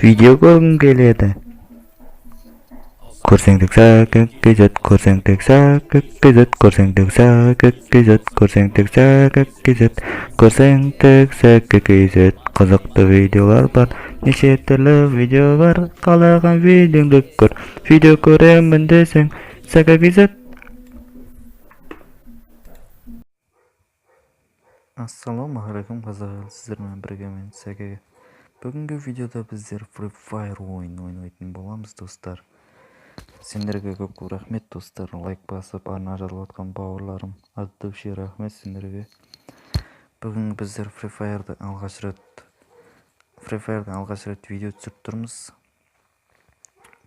Видео көргім келеді. Көрсең kz, көрсең kz, көрсең kz, көрсең kz, көрсең kz. Қызықты видеолар бар, неше түрлі видео бар, қалаған видеоңды көр. Видео көремін десең, kz. Ассалаумағалейкум, қазақ елі, сіздермен бірге мен Сәке. Бүгінгі видеода біздер Free Fire ойынын ойнайтын боламыз, достар. Сендерге көп-көп рахмет, достар. Лайк басып, арна жазылып жатқан бауырларым, от души рахмет сендерге. Бүгін біздер Free Fire'ды алғаш рет Free Fire'дан алғаш рет видео түсіріп тұрмыз.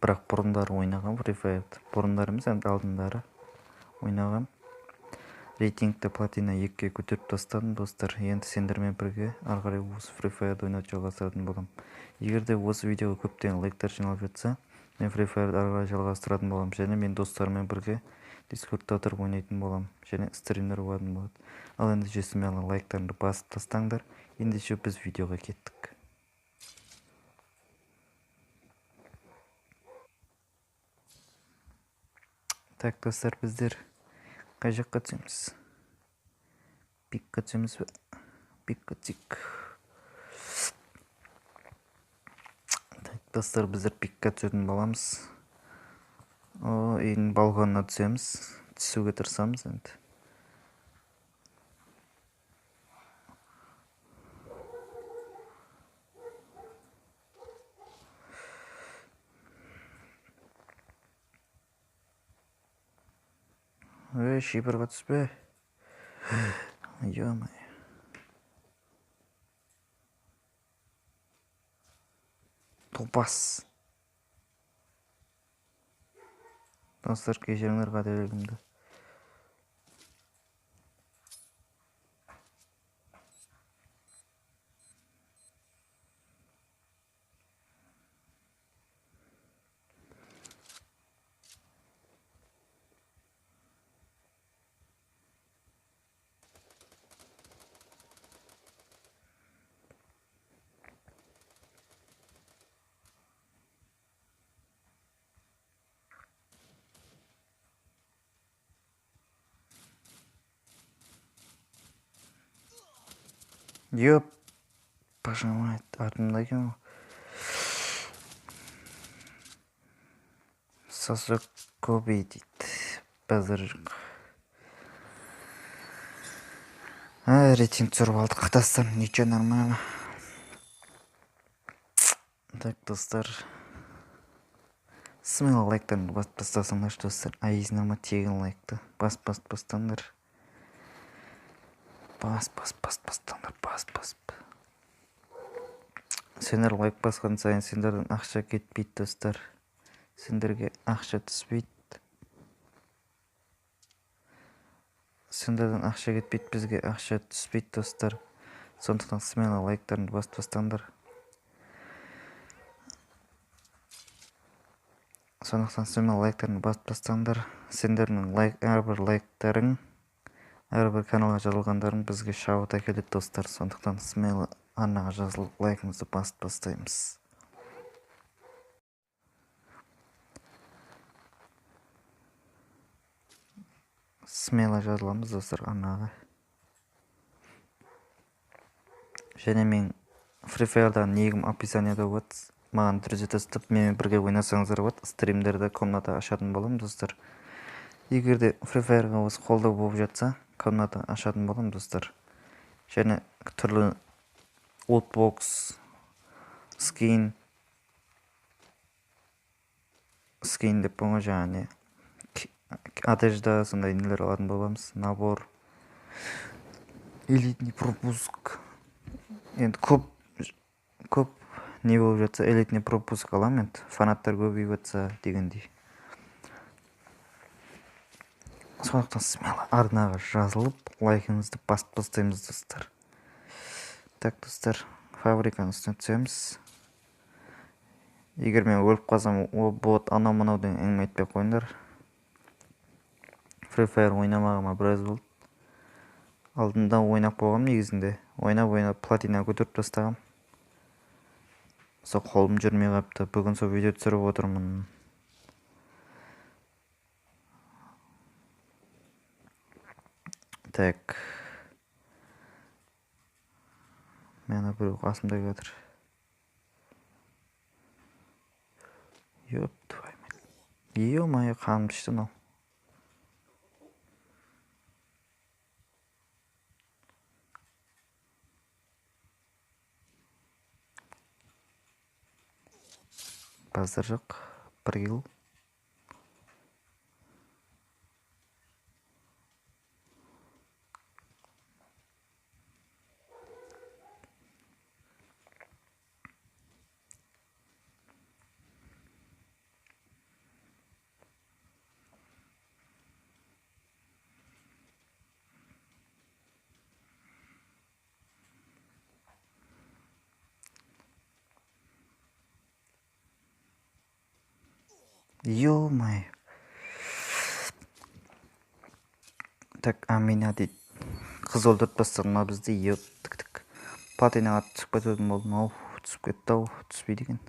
Бірақ бұрындары ойнаған Free Fire'ды. Бұрындары емес, енді алдындары ойнаған. Рейтингті платина 2-ге көтеріп тастадым, достар. Енді сендермен бірге ары қарай осы Free Fire'ды ойнауды жалғастыратын боламын. Егер де осы видеоға көптеген лайктар жиналып жатса, мен Free Fire'ды ары қарай жалғастыратын боламын. Және мен достарыммен бірге Discord'та отырып ойнайтын боламын. Және стримдер болатын болады. Ал енді жесімен лайктарыңды басып тастаңдар. Ендеше біз видеоға кеттік. Так, достар, біздер қай жаққа түсеміз? Пикке түсеміз бе? Пикке түсейік. Так, достар, біздер пикке түсетін боламыз. О, үйдің балконына түсеміз. Түсуге тырысамыз енді. Ей, шипырға түспе. Ё-моё. Топас. Достар, кешіріңдер қателігімді. Ёп, пожимает, артымда екен ғой. Сосок көбей дейді. Базар жоқ. Рейтинг түсіріп алдық, достар, ничего, нормально. Так, достар. Смело лайктарыңды басып тастасаңдаршы, достар. Айызына тегін лайкты. Бас, бас, бастаңдар. Бас, бас, бас, бастаңдар, бас, бас. Сендер лайк басқан сайын сендерден ақша кетпейді, достар. Сендерге ақша түспейді. Сендерден ақша кетпейді, бізге ақша түспейді, достар. Сондықтан смело лайктарыңды басып тастаңдар. Сондықтан смело лайктарыңды басып тастаңдар. Сендердің лайк, әрбір лайктарың, әрбір каналға жазылғандарың бізге шабыт әкеледі, достар. Сондықтан смело арнаға жазылып, лайкымызды басып тастаймыз. Смело жазыламыз, достар, арнаға. Және мен Free Fire'дан негім описанияда болады. Маған друзья тастап, менімен бірге ойнасаңыздар болады. Стримдерді комната ашатын боламын, достар. Егер де Free Fire'ға осы қолдау болып жатса, комната ашатын боламын, достар. Және түрлі лутбокс, скин, скин деп қойма, жаңа не, одежда, сондай нелер алатын боламыз. Набор, элитный пропуск. Енді көп не болып жатса, элитный пропуск аламын енді. Фанаттар көбейіп жатса дегендей. Сондықтан смело арнаға жазылып, лайкымызды басып тастаймыз, достар. Так, достар, фабриканың үстіне түсеміз. Егер мен өліп қалсам, о бот, анау мынау деген әңгіме айтпай қойыңдар. Free Fire ойнамағыма біраз болды. Алдында ойнап қойғам негізінде. Ойнап-ойнап платина көтеріп тастағам. Сол қолым жүрмей қапты. Бүгін сол видео түсіріп отырмын. Так. Мені біреу қасымда келе жатыр. Ёп, твою мать. Ё-моё, қанымды ішті мынау. Базар жоқ, 1 килл. Ё-моё. Так, Амина дейді. Қыз өлтіріп тастады ма бізді? Ё, тік тік. Патинаға түсіп кететін болдым. Ау, түсіп кетті ау, түспейді екен.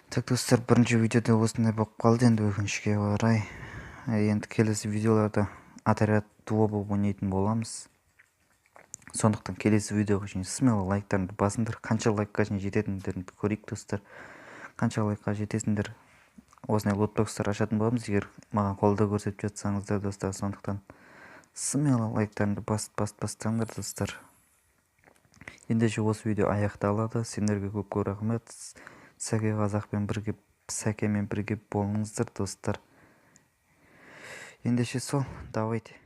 Так, достар, бірінші видеода осындай болып қалды. Енді өкінішке орай. Енді келесі видеоларда отряд дуо болып ойнайтын боламыз. Сондықтан келесі видеоға шейін смело лайктарыңды басыңдар. Қанша лайкқа шейін жететіндеріңді көрейік, достар. Қанша лайкқа жетесіңдер. Осындай лутбокстар ашатын боламыз, егер маған қолдау көрсетіп жатсаңыздар, достар. Сондықтан смело лайктарыңды басып, басып бастаңдар, достар. Ендеше осы видео аяқталады. Сендерге көп көп рахмет. Сәке қазақпен бірге, Сәкемен бірге болыңыздар, достар. Ендеше сол, давайте.